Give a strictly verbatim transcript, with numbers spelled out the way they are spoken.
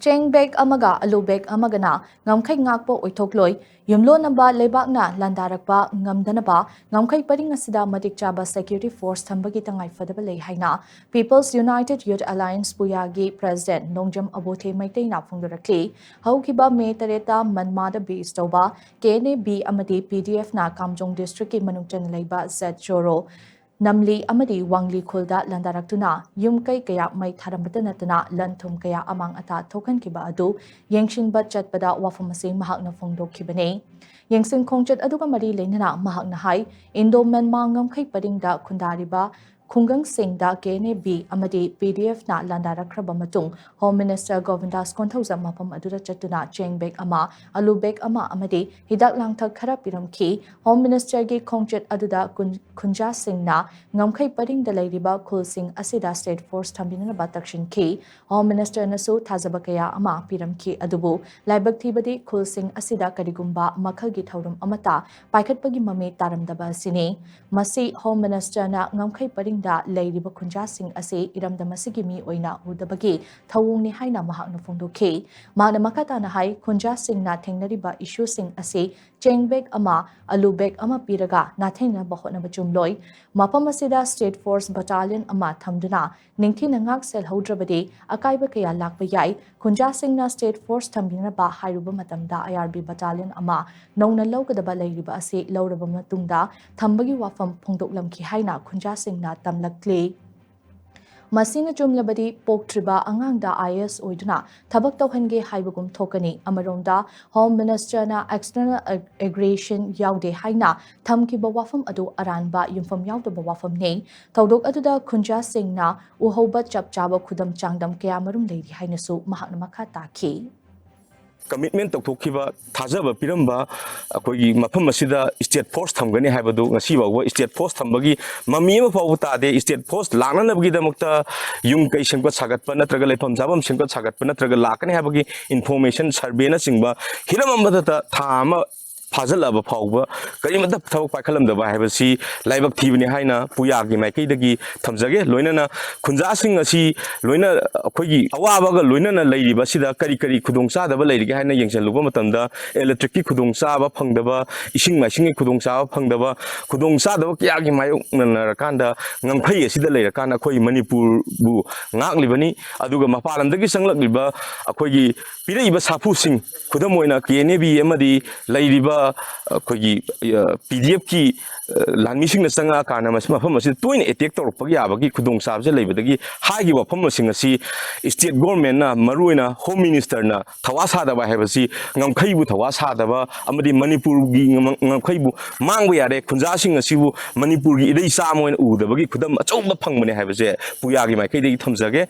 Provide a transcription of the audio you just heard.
ꯆꯦꯡ ꯕꯦꯒ ꯑꯃꯒ ꯑꯂꯨ ꯕꯦꯒ ꯑꯃꯒꯅ ꯉꯝꯈꯩ ꯉꯥꯛꯄ ꯑꯣꯏꯊꯣꯛꯂꯣꯏ꯫ ꯌꯨꯝꯂꯣꯟꯅꯕ ꯂꯩꯕꯥꯛꯅ ꯂꯥꯟꯗꯥꯔꯛꯄ ꯉꯝꯗꯅꯕ ꯉꯝꯈꯩ ꯄꯔꯤꯡ ꯑꯁꯤꯗ ꯃꯇꯤꯛ ꯆꯥꯕ ꯁꯦꯀ꯭ꯌꯨꯔꯤꯇꯤ ꯐꯣꯔꯁ ꯊꯝꯕꯒꯤ ꯇꯉꯥꯏꯐꯗꯕ ꯂꯩ ꯍꯥꯏꯅ People's United Youth Alliance ꯄꯨꯌꯥꯒꯤ ꯄ꯭ꯔꯦꯁꯤꯗꯦꯟꯠ ꯅꯣꯡꯖꯝ ꯑꯕꯣꯊꯦ ꯃꯩꯇꯩꯅ ꯐꯣꯡꯗꯣꯔꯛꯂꯤ꯫ ꯍꯧꯈꯤꯕ ꯃꯦ ꯇꯔꯦꯠꯇ ꯃꯟꯃꯥꯗ ꯕꯦꯁ ꯇꯧꯕ ꯀꯦ ꯑꯦꯟ ꯑꯦ ꯕꯤ ꯑꯃꯗꯤ ꯄꯤ ꯗꯤ ꯑꯦꯐꯅ ꯀꯥꯝꯖꯣꯡ ꯗꯤꯁꯇ꯭ꯔꯤꯛꯀꯤ ꯃꯅꯨꯡ ꯆꯟꯅ ꯂꯩꯕ ꯖꯦꯠ ꯆꯣꯔꯣ, ꯅꯝꯂꯤ ꯑꯃꯗꯤ ꯋꯥꯡꯂꯤ ꯈꯨꯜꯗ ꯂꯥꯟꯗꯥꯔꯛꯇꯨꯅ ꯌꯨꯝ ꯀꯩ ꯀꯌꯥ ꯃꯩ ꯊꯥꯔꯝꯕꯇ ꯅꯠꯇꯅ ꯂꯟ ꯊꯨꯝ ꯀꯌꯥ ꯑꯃꯥꯡ ꯑꯇꯥ ꯊꯣꯛꯍꯟꯈꯤꯕ ꯑꯗꯨ ꯌꯦꯡꯁꯤꯟꯕ ꯆꯠꯄꯗ ꯋꯥꯐꯝ ꯑꯁꯤ ꯃꯍꯥꯛꯅ ꯐꯣꯡꯗꯣꯛꯈꯤꯕꯅꯤ꯫ ꯌꯦꯡꯁꯤꯟ ꯈꯣꯡꯆꯠ ꯑꯗꯨꯒ ꯃꯔꯤ ꯂꯩꯅꯅ ꯃꯍꯥꯛꯅ ꯍꯥꯏ, ꯏꯟꯗꯣ ꯃꯦꯟꯃꯥ ꯉꯝꯈꯩ ꯄꯔꯤꯡꯗ ꯈꯨꯟꯗꯥꯔꯤꯕ ꯈꯨꯡꯒꯪꯁꯤꯡꯗ ꯀꯦ ꯑꯦꯟ ꯑꯦ ꯕꯤ ꯑꯃꯗꯤ ꯄꯤ ꯗꯤ ꯑꯦꯐꯅ ꯂꯥꯟꯗꯥꯔꯛꯈ꯭ꯔꯕ ꯃꯇꯨꯡ, ꯍꯣꯝ ꯃꯤꯅꯤꯁꯇꯔ ꯒꯣꯕꯤꯟꯗꯥꯁ ꯀꯣꯟꯊꯧꯖꯝ ꯃꯐꯝ ꯑꯗꯨꯗ ꯆꯠꯇꯨꯅ ꯆꯦꯡ ꯕꯦꯒ ꯑꯃ, ꯑꯂꯨ ꯕꯦꯒ ꯑꯃ ꯑꯃꯗꯤ ꯍꯤꯗꯥꯛ ꯂꯥꯡꯊꯛ ꯈꯔ ꯄꯤꯔꯝꯈꯤ꯫ ꯍꯣꯝ ꯃꯤꯅꯤꯁꯇꯔꯒꯤ ꯈꯣꯡꯆꯠ ꯑꯗꯨꯗ ꯈꯨꯟ-, ꯈꯨꯟꯖꯥꯁꯤꯡꯅ ꯉꯝꯈꯩ ꯄꯔꯤꯡꯗ ꯂꯩꯔꯤꯕ ꯈꯨꯜꯁꯤꯡ ꯑꯁꯤꯗ ꯁ꯭ꯇꯦꯠ ꯐꯣꯔꯁ ꯊꯝꯕꯤꯅꯅꯕ ꯇꯛꯁꯤꯟꯈꯤ꯫ ꯍꯣꯝ ꯃꯤꯅꯤꯁꯇꯔꯅꯁꯨ ꯊꯥꯖꯕ ꯀꯌꯥ ꯑꯃ ꯄꯤꯔꯝꯈꯤ, ꯑꯗꯨꯕꯨ ꯂꯥꯏꯕꯛ ꯊꯤꯕꯗꯤ ꯈꯨꯜꯁꯤꯡ ꯑꯁꯤꯗ ꯀꯔꯤꯒꯨꯝꯕ ꯃꯈꯜꯒꯤ ꯊꯧꯔꯝ ꯑꯃꯠꯇ ꯄꯥꯏꯈꯠꯄꯒꯤ ꯃꯃꯤ ꯇꯥꯔꯝꯗꯕ ꯑꯁꯤꯅꯤ꯫ ꯃꯁꯤ ꯍꯣꯝ ꯃꯤꯅꯤꯁꯇꯔꯅ ꯉꯝꯈꯩ ꯄꯔꯤꯡꯗ ꯂꯩꯔꯤꯕ ꯈꯨꯟꯖꯥꯁꯤꯡ ꯑꯁꯤ ꯏꯔꯝꯗꯝ ꯑꯁꯤꯒꯤ ꯃꯤ ꯑꯣꯏꯅ ꯎꯗꯕꯒꯤ ꯊꯧꯑꯣꯡꯅꯤ ꯍꯥꯏꯅ ꯃꯍꯥꯛꯅ ꯐꯣꯡꯗꯣꯛꯈꯤ꯫ ꯃꯍꯥꯛꯅ ꯃꯈꯥ ꯇꯥꯅ ꯍꯥꯏ, ꯈꯨꯟꯖꯥꯁꯤꯡꯅ ꯊꯦꯡꯅꯔꯤꯕ ꯏꯁꯨꯁꯤꯡ ꯑꯁꯤ ꯆꯦꯡ ꯕꯦꯒ ꯑꯃ, ꯑꯂꯨ ꯕꯦꯒ ꯑꯃ ꯄꯤꯔꯒ ꯅꯥꯊꯩꯅꯕ ꯍꯣꯠꯅꯕ ꯆꯨꯝꯂꯣꯏ꯫ ꯃꯐꯝ ꯑꯁꯤꯗ ꯁ꯭ꯇꯦꯠ ꯐꯣꯔꯁ ꯕꯠꯇꯥꯂꯤꯌꯟ ꯑꯃ ꯊꯝꯗꯨꯅ ꯅꯤꯡꯊꯤꯅ ꯉꯥꯛ ꯁꯦꯜꯍꯧꯗ꯭ꯔꯕꯗꯤ ꯑꯀꯥꯏꯕ ꯀꯌꯥ ꯂꯥꯛꯄ ꯌꯥꯏ꯫ ꯈꯨꯟꯖꯥꯁꯤꯡꯅ ꯁ꯭ꯇꯦꯠ ꯐꯣꯔꯁ ꯊꯝꯕꯤꯅꯅꯕ ꯍꯥꯏꯔꯨꯕ ꯃꯇꯝꯗ ꯑꯥꯏ ꯑꯥꯔ ꯕꯤ ꯕꯠꯇꯥꯂꯤꯌꯟ ꯑꯃ ꯅꯧꯅ ꯂꯧꯒꯗꯕ ꯂꯩꯔꯤꯕ ꯑꯁꯤ ꯂꯧꯔꯕ ꯃꯇꯨꯡꯗ ꯊꯝꯕꯒꯤ ꯋꯥꯐꯝ ꯐꯣꯡꯗꯣꯛꯂꯝꯈꯤ ꯍꯥꯏꯅ ꯈꯨꯟꯖꯥꯁꯤꯡꯅ ꯇꯝꯂꯛꯂꯤ꯫ ꯃꯁꯤꯅ ꯆꯨꯝꯂꯕꯗꯤ ꯄꯣꯛꯇ꯭ꯔꯤꯕ ꯑꯉꯥꯡꯗ ꯑꯥꯏ ꯑꯦ ꯑꯦꯁ ꯑꯣꯏꯗꯨꯅ ꯊꯕꯛ ꯇꯧꯍꯟꯒꯦ ꯍꯥꯏꯕꯒꯨꯝ ꯊꯣꯛꯀꯅꯤ꯫ ꯑꯃꯔꯣꯝꯗ ꯍꯣꯝ ꯃꯤꯅꯤꯁꯇꯔꯅ ꯑꯦꯛꯁꯇꯔꯅꯦꯜ ꯑꯦ-, ꯑꯦꯒ꯭ꯔꯦꯁꯟ ꯌꯥꯎꯗꯦ ꯍꯥꯏꯅ ꯊꯝꯈꯤꯕ ꯋꯥꯐꯝ ꯑꯗꯨ ꯑꯔꯥꯟꯕ ꯌꯨꯝꯐꯝ ꯌꯥꯎꯗꯕ ꯋꯥꯐꯝꯅꯤ꯫ ꯊꯧꯗꯣꯛ ꯑꯗꯨꯗ ꯈꯨꯟꯖꯥꯁꯤꯡꯅ ꯎꯍꯧꯕ ꯆꯞ ꯆꯥꯕ ꯈꯨꯗꯝ ꯆꯥꯡꯗꯝ ꯀꯌꯥꯃꯔꯨꯝ ꯂꯩꯔꯤ ꯍꯥꯏꯅꯁꯨ ꯃꯍꯥꯛꯅ ꯃꯈꯥ ꯇꯥꯈꯤ꯫ ꯀꯃꯤꯠꯃꯦꯟ ꯇꯧꯊꯣꯛꯈꯤꯕ, ꯊꯥꯖꯕ ꯄꯤꯔꯝꯕ ꯑꯩꯈꯣꯏꯒꯤ ꯃꯐꯝ ꯑꯁꯤꯗ ꯁ꯭ꯇꯦꯠ ꯐꯣꯔꯁ ꯊꯝꯒꯅꯤ ꯍꯥꯏꯕꯗꯨ ꯉꯁꯤ ꯐꯥꯎꯕ ꯁ꯭ꯇꯦꯠ ꯐꯣꯔꯁ ꯊꯝꯕꯒꯤ ꯃꯃꯤ ꯑꯃ ꯐꯥꯎꯕ ꯇꯥꯗꯦ꯫ ꯁ꯭ꯇꯦꯠ ꯐꯣꯔꯁ ꯂꯥꯛꯅꯅꯕꯒꯤꯗꯃꯛꯇ ꯌꯨꯝ ꯀꯩ ꯁꯦꯝꯒꯠ ꯁꯥꯒꯠꯄ ꯅꯠꯇ꯭ꯔꯒ ꯂꯩꯐꯝ ꯆꯥꯐꯝ ꯁꯦꯝꯒꯠ ꯁꯥꯒꯠꯄ ꯅꯠꯇ꯭ꯔꯒ ꯂꯥꯛꯀꯅꯤ ꯍꯥꯏꯕꯒꯤ ꯏꯟꯐꯣꯔꯃꯦꯁꯟ, ꯁꯔꯚꯦꯅꯆꯤꯡꯕ ꯍꯤꯔꯝ ꯑꯃꯗꯇ ꯊꯥ ꯑꯃ ꯐꯥꯖꯤꯜꯂꯛꯑꯕ ꯐꯥꯎꯕ ꯀꯔꯤꯃꯠꯇ ꯊꯕꯛ ꯄꯥꯏꯈꯠꯂꯝꯗꯕ ꯍꯥꯏꯕꯁꯤ ꯂꯥꯏꯕꯛ ꯊꯤꯕꯅꯤ ꯍꯥꯏꯅ ꯄꯨꯌꯥꯒꯤ ꯃꯥꯏꯀꯩꯗꯒꯤ ꯊꯝꯖꯒꯦ꯫ ꯂꯣꯏꯅꯅ ꯈꯨꯟꯖꯥꯁꯤꯡ ꯑꯁꯤ ꯂꯣꯏꯅ ꯑꯩꯈꯣꯏꯒꯤ ꯑꯋꯥꯕꯒ ꯂꯣꯏꯅꯅ ꯂꯩꯔꯤꯕ ꯑꯁꯤꯗ ꯀꯔꯤ ꯀꯔꯤ ꯈꯨꯗꯣꯡꯆꯥꯗꯕ ꯂꯩꯔꯤꯒꯦ ꯍꯥꯏꯅ ꯌꯦꯡꯁꯤꯜꯂꯨꯕ ꯃꯇꯝꯗ, ꯏꯂꯦꯛꯇ꯭ꯔꯤꯛꯀꯤ ꯈꯨꯗꯣꯡꯆꯥꯕ ꯐꯪꯗꯕ, ꯏꯁꯤꯡ ꯃꯥꯏꯁꯤꯡꯒꯤ ꯈꯨꯗꯣꯡꯆꯥꯕ ꯐꯪꯗꯕ, ꯈꯨꯗꯣꯡꯆꯥꯗꯕ ꯀꯌꯥꯒꯤ ꯃꯥꯌꯣꯛꯅꯔꯀꯥꯟꯗ, ꯉꯝꯈꯩ ꯑꯁꯤꯗ ꯂꯩꯔꯀꯥꯟꯗ ꯑꯩꯈꯣꯏ ꯃꯅꯤꯄꯨꯔꯕꯨ ꯉꯥꯛꯂꯤꯕꯅꯤ꯫ ꯑꯗꯨꯒ ꯃꯄꯥꯟ ꯂꯝꯗꯒꯤ ꯆꯪꯂꯛꯂꯤꯕ ꯑꯩꯈꯣꯏꯒꯤ ꯄꯤꯔꯛꯏꯕ ꯁꯥꯐꯨꯁꯤꯡ, ꯈꯨꯗꯝ ꯑꯣꯏꯅ ꯀꯦ ꯑꯦꯟ ꯑꯦ ꯕꯤ ꯑꯃꯗꯤ ꯂꯩꯔꯤꯕ ꯑꯩꯈꯣꯏꯒꯤ ꯄꯤ ꯗꯤ ꯑꯦꯐꯀꯤ ꯂꯥꯟꯃꯤꯁꯤꯡꯅ ꯆꯪꯉꯛꯑꯀꯥꯟꯗ ꯃꯁꯤ, ꯃꯐꯝ ꯑꯁꯤꯗ ꯇꯣꯏꯅ ꯑꯦꯇꯦꯛ ꯇꯧꯔꯛꯄ ꯌꯥꯕꯒꯤ ꯈꯨꯗꯣꯡꯆꯥꯕꯁꯦ ꯂꯩꯕꯗꯒꯤ ꯍꯥꯏꯔꯤꯕ ꯋꯥꯐꯝꯁꯤꯡ ꯑꯁꯤ ꯏꯁꯇꯦꯠ ꯒꯣꯔꯃꯦꯟꯅ, ꯃꯔꯨꯑꯣꯏꯅ ꯍꯣꯝ ꯃꯤꯅꯤꯁꯇꯔꯅ ꯊꯋꯥ ꯁꯥꯗꯕ ꯍꯥꯏꯕꯁꯤ ꯉꯝꯈꯩꯕꯨ ꯊꯋꯥ ꯁꯥꯗꯕ ꯑꯃꯗꯤ ꯃꯅꯤꯄꯨꯔꯒꯤ ꯉꯝ-, ꯉꯝꯈꯩꯕꯨ ꯃꯥꯡꯕ ꯌꯥꯔꯦ, ꯈꯨꯟꯖꯥꯁꯤꯡ ꯑꯁꯤꯕꯨ ꯃꯅꯤꯄꯨꯔꯒꯤ ꯏꯔꯩꯆꯥ ꯑꯃ ꯑꯣꯏꯅ ꯎꯗꯕꯒꯤ ꯈꯨꯗꯝ ꯑꯆꯧꯕ ꯐꯪꯕꯅꯦ ꯍꯥꯏꯕꯁꯦ ꯄꯨꯌꯥꯒꯤ ꯃꯥꯏꯀꯩꯗꯒꯤ ꯊꯝꯖꯒꯦ꯫